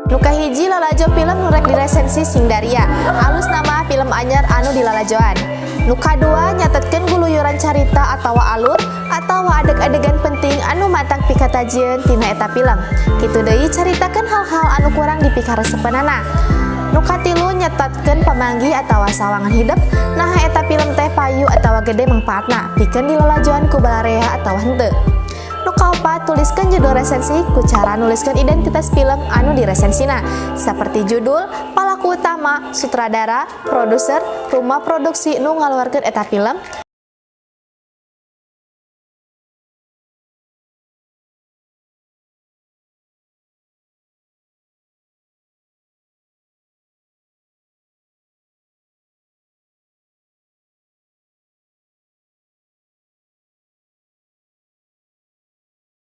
Nu kahiji, lalajo film nu rek diresensi sing daria. Alusna mah film anyar anu dilalajoan. Nu kadua, nyatetkeun guluyuran carita atawa alur atawa adeg-adegan penting anu matak pikatajieun tina eta film. Kitu deui, caritakeun hal-hal anu kurang dipikaresepeunana. Nu katilu, nyetatkeun pamanggih atawa sawangan hidep, naha eta film teh payu atawa gede mangpaatna pikeun dilalajoan ku balarea atawa henteu. Nu kaopat, tuliskeun judul resensi ku cara nuliskeun identitas film anu diresensina, seperti judul, palaku utama, sutradara, produser, rumah produksi nu ngaluarkeun eta film.